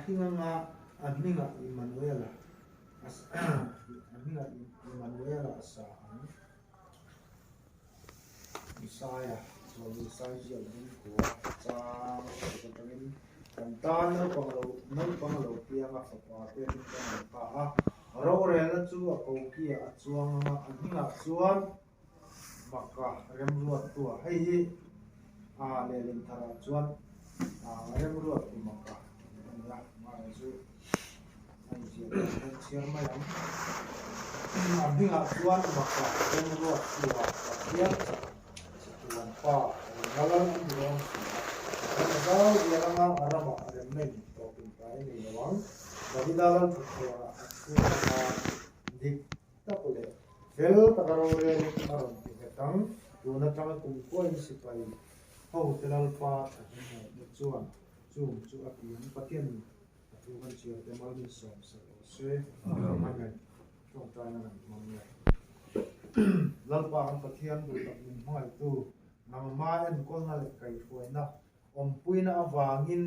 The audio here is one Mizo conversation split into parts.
hring anga a hmingah Immanuela a a hmingah Immanuela a sa ang. Isaia chuan Isai ziak ding khua chang kut atangin kan tan naupang lo naupang a lo piang a, fapa pekin kan rawn ta a. Rorelna chu a kokiah a chuang anga a hmingah chuan Maka remruattua hei hi a lehlin tharah chuan remruattu Maka a ni a, amaherawh chu a inziah dan hian chhiar mai ang. A hmingah chuan Maka remruattua Pathian chak chatuan pa remna lal an ni dawn si a, ram zau dial anga a ramah remna in tawp inkai a nei lo ang. Davida lal thuthlawrah a chhung anga dik tak leh fel taka rorelin a rawn ti nghet ang. Tun atanga kum kuain sipai hote Lalpa thahnem ngaihna chuan chung chu a ti ang. Pathian a thu kan chhiar te mal min sawm sak rawh se. Amen. Tawngtaina kan hmang nge. Lalpa kan Pathian duh tak min hmangaihtu nangma enkawlna leh kaihhruaina awmpuina avangin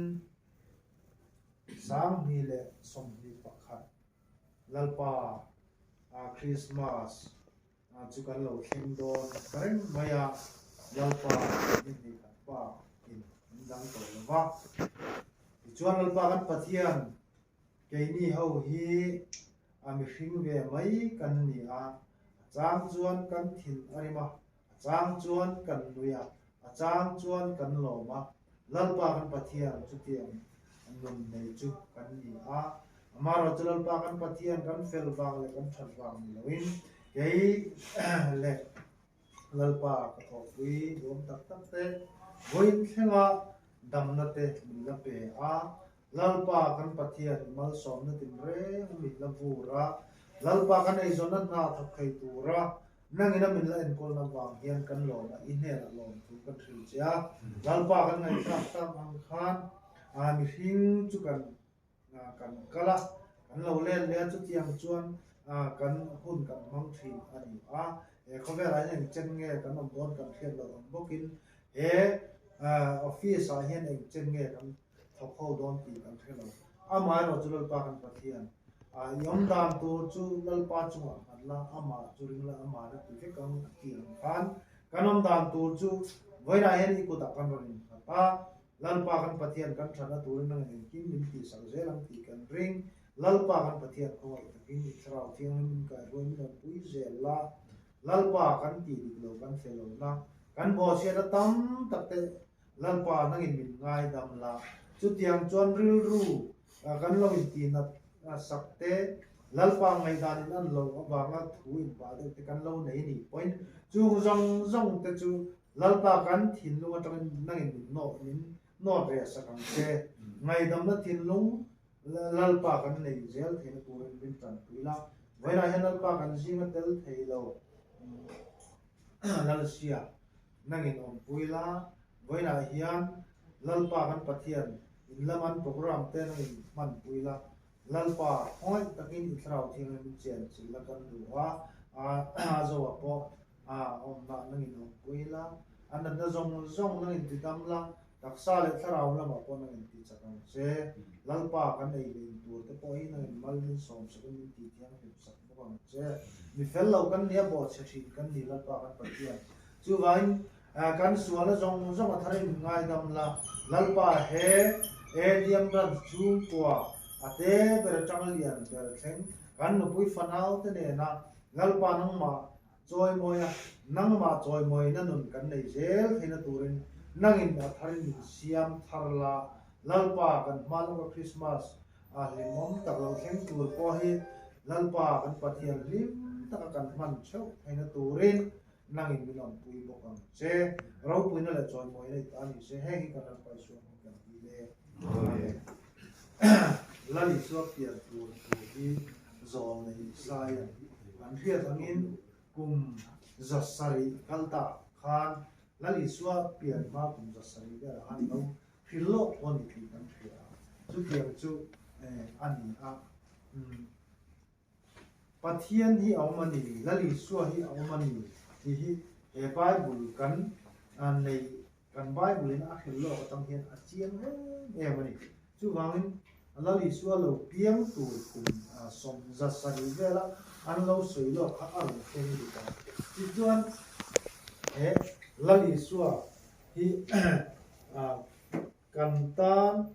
2021 Lalpa, Krismas chu kan lo thleng dawn ta reng mai a, Lalpa ni hnih khat pa in min dang tawh lo va. Tichuan Lalpa kan Pathian, keini ho hi a mihring ve mai kan ni a, a chang chuan kan thin a rim a, a chang chuan kan nui a, a chang chuan kan lawm a, Lalpa kan Pathian chutiang nun nei chu kan ni a. Amaherawhchu Lalpa kan Pathian kan fel vang leh kan that vang ni loin kei leh Lalpa ka thawhpui duam tak tak te vawiin thlenga damna te min la pe a. Lalpa kan Pathian malsawmna tinreng min la vur a. Lalpa kan eizawnna hna thawk thei tura Nangin a min la enkawlna vang hian kan lawm a, i hnenah lawm thu kan hrilh che a. Lalpa kan ngaihthlak tak ang khan mihring chu kan kan kal a, kan lo let leh a, chutiang chuan kan hun kan hmang thin a ni a. He khawvelah hian eng chen nge kan awm dawn kan hriat loh ang bawkin he office ah hian eng chen nge kan thawk ho dawn tih kan hre lo. Amaherawhchu Lalpa kan Pathian, i awm dan tur chu Lalpa chungah nghat la, amah chu ring la, amah na ti vek ang a ti ang khan kan awm dan tur chu vawiinah hian i kutah kan rawn innghat a, Lalpa kan Pathian kan thatna turin nangin engkim min tihsak zel ang tih kan ring. Lalpa kan Pathian khawngaih takin i Thlarau Thianghlim min kaihruai min awmpui zel la, Lalpa kan tih dik lo kan fe lo na, kan bawhchhiatna tam tak te Lalpa nangin min ngaidam la, chutiang chuan rilru kan lo intihnat sak te, Lalpa ngaihdanin an lo avanga thu inpah deuh te kan lo nei nih pawhin chung zawng zawng te chu Lalpa kan thinlung atangin nangin min nawt min nawt reh sak ang che. Ngaihdamna thinlung Lalpa kan nei zel theihna turin min tanpui la, vawiinah hian Lalpa kan zinga tel thei lo Lalsia. Nangin awmpui la, vawiinah hian Lalpa kan Pathian in laman program te nangin hmanpui la, Lalpa khawngaih takin i Thlarau Thianghlim min chen chilh la kan duh a, a zoa pawh a awmna nangin awmpui la, a natna zawng zawng nangin ti dam la, taksa leh Thlarau lamah pawh nangin ti chak ang che. Lalpa kan ei leh in tur te pawh hi nangin mal min sawmsakin min ti thianghlim sak bawk ang che. Mi fel lo kan nia bawhchhe thin kan ni Lalpa kan Pathian. Chuvangin kan sualna zawng zawng a tharin min ngaidam la, Lalpa he ADM Branch chhungkua a te ber atanga lian ber thleng kan nupui fanau te nena Lalpa nangmah chawimawi a, nangmah chawimawina nun kan nei zel theihna turin nangin a tharin min siam thar la, Lalpa kan hma lawka Krismas a hlimawm tak lo thleng tur pawh hi Lalpa kan Pathian hlim taka kan hman theuh theihna turin Nangin min awmpui bawk ang che. Ropuina leh chawimawina i ta ni se, heng hi kan Lalpa Isua hming kan ti le. Amen. Lal Isua pian tur thu hi zawl nei Isaiah an hriat angin kum 700 kal ta khan Lal Isua pian hma kum 700 velah khan lo hrilh lawk pawh a ni tih kan hria a, chutiang chu a ni a. Pathian hi a awm a ni, Lal Isua hi a awm a ni tih hi he Bible kan neih, kan Bible in a hrilh lawk atang hian a chiang em em a ni. Chuvangin Lal Isua lo piang tur kum 170 vela an lo sawi lawk kha a rawn thleng dik a. Tichuan he Lal Isua hi kan tan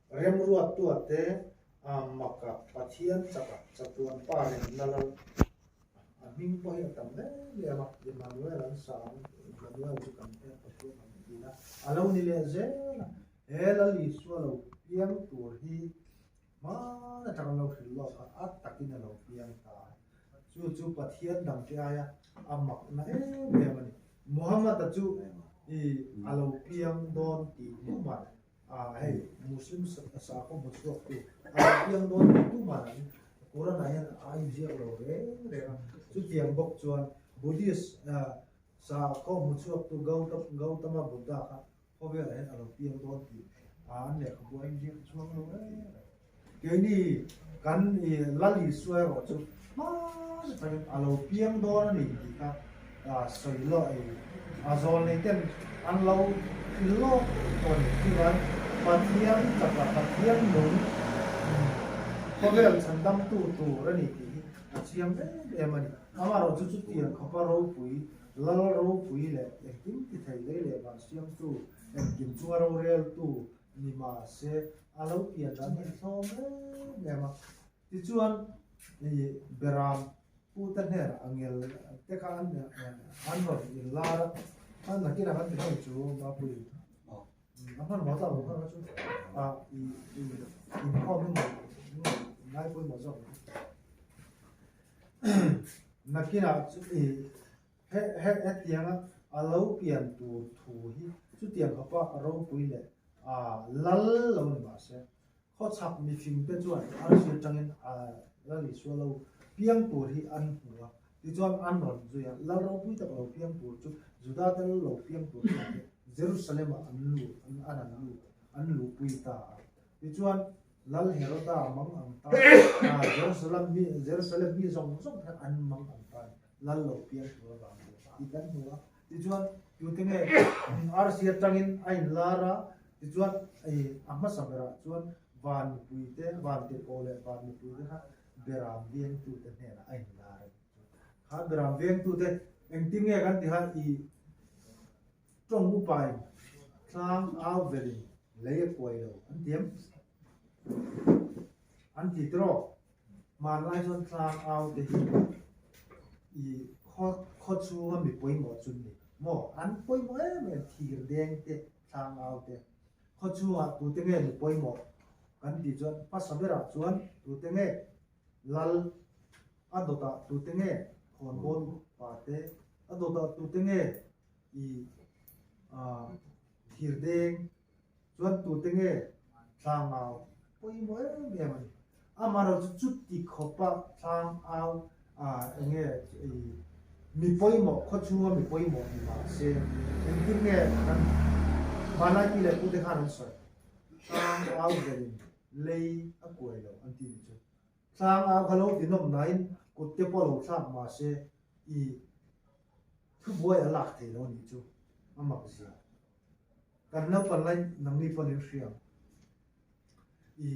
remruattuate maka Pathian chaka chatuan pa remna lal a hming pawh hi a tam em em a, Emmanuel an sa ang, Emmanuel chu kan hriat Pathian ang tihna a lo ni leh zel a. He Lal Isua lo piang tur hi hman atang an lo hrilh lawk a, a takin a lo piang ta a. Chu chu Pathian dangte aia a makna em em a ni. Muhammad-a chu i a lo piang dawn tih tuman a hei Muslim sakhaw hmu chhuaktu a lo piang dawn tih tuman an Quran-ah hian a inziak lo reng reng a. Chutiang bawk chuan Buddhist sakhaw hmu chhuaktu Gautama Buddha kha Khawvelah hian a lo piang dawn tih an lehkhabu a inziak chhuak lo reng reng. Keini kan i Lal Isua erawh chu hmasa takin a lo piang dawn a ni tih kha sawi lawh ei a zawl nei ten an lo thil lawk tawh a ni. Chuvangin Pathian chakah Pathian nung khawvel chhandamtu tur a ni tih hi a chiang em em a ni. Amaherawhchu chutiang khawpa ropui Lal ropui leh engkim ti thei lei leh van siamtu, engkim chunga roreltu ni mah se a lo pian dan hi a thlawm em em a. Tichuan i Beram pute hnenah a ngel te kha an an rawn inlar a, a nakinah kan ti hmang chu Mapui a hman maw tlak lo kha chu a i i inkhawm hi ngaih ngai pawimawh zawk ang. Nakinah chu i he he hetianga a lo pian tur thu hi chutiang khawpa ropui leh a lal lo ni mah se, khawchhak mifingte chuan arsi atangin a Lal Isua lo piang tur hi an hmu a, tichuan an rawn zui a, lal ropui tak lo piang tur chu Juda te lal lo piang tur chuan Jerusalem-ah an lut an an lut an luhpui ta a, tichuan Lal Heroda mang ang ta a, Jerusalem mi Jerusalem mi zawng zawng khan an mang ang ta a ni. Lal lo piang tur avang chu tih kan hmu a. Tichuan tute nge arsi atangin a inlar a, tichuan i a hmasa berah chuan van mipuite, van tirhkoh leh van mipuite kha beram vengtute hnenah a inlar a ni. Kha beram vengtute engtin nge kan tiha i Tawng upain tlang au velin lei a kuai lo an ti em? An ti tawh. Hmanlai chuan tlang au te hi i khaw khaw chhunga mi pawimawh chu ni maw? An pawimawh em em thir deng te tlang au te. Khaw chhungah tute nge mi pawimawh kan tih chuan hmasa berah chuan tute nge lal a dawtah tute nge khawnbawl pa te a dawtah tute nge i thir deng chuan tute nge tlangau pawimawh em em a ni. Amaherawhchu chu chuti khawpa tlangau eng nge i mi pawimawh khaw chhunga mi pawimawh ni mah se engtin nge kan hmanlai pi leh pute khan an sawi tlangau velin lei a kuai lo an ti ni chu. Tlangau kha lo ti nawm nain kut te pawh lo thlak mah se i Thubuai a lak thei lo a nih chu a mak zia. Kan naupang lai nangni pawn in hria ang. I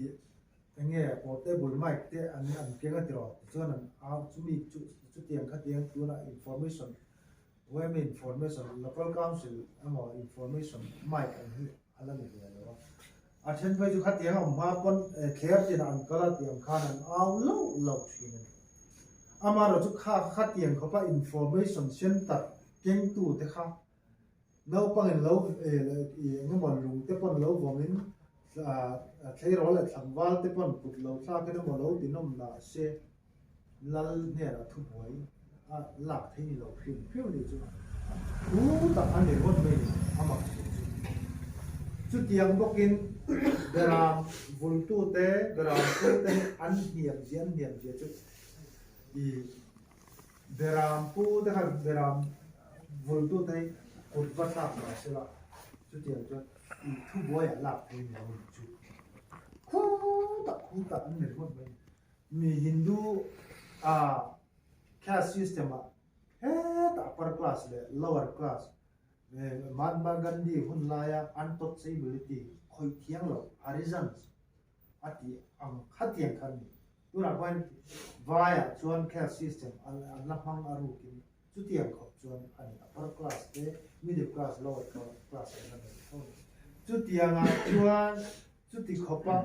enge portable mic te an an keng a tiraw tichuan an au chumi chu chutiang khatiang tunah information yma information local council emaw information mic ang hi a la ni ve lo a. A then phei chu khatiang a awm hma pawn thler tinah an kal a tih ang khan an au lauh lauh thin a ni. Amaherawh chu kha khatiang khawpa information center kengtu te kha naupangin lo eng emaw lung te pawn lo vawmin tleirawl leh tlangval te pawn kut lo thlakin emaw lo tinawm lah se lal hnenah thubuai a lak thei ni lo hrim hrim a nih chu thu tak a ni ringawt mai a ni a mak chu chu. Chutiang bawkin Beram vultute, Beram pute hi an hniam zia an hniam zia chu i Beram pute khan Beram vultute hi kut va thlak mah sela chutiang chuan i thubuai ah lak thei ni lo a nih chu. Khu tak khu tak an ni ringawt mai a ni. Mi Hindu a caste system ah hetah upper class leh lower class Mahatma Gandhi hun laia untouchability khawih thiang lo Harijans. a tih ang khatiang kha a ni. Tunah pawhin vaiah chuan caste system an la hmang a rukin chutiang khawp chuan a ni. Upper class te middle class lower class an la nei tho a ni. Chutiangah chuan chuti khawpa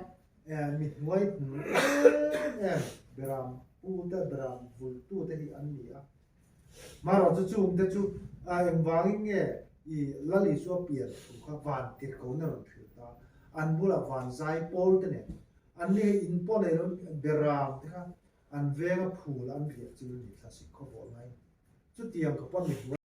mi hnuai hnu em em beram pute beram vultute hi an ni a. Marawh chu chungte chu engvangin nge i Lal Isua pian thu kha van tirhkohna rawn hrilh ta? An bulah van zai pawl te nen an ni hei in pawh nei lo beram te kha an venga phul an riah chil a ni thlasik khawvawh laiin. Chutiang ka pawn mi hnuai.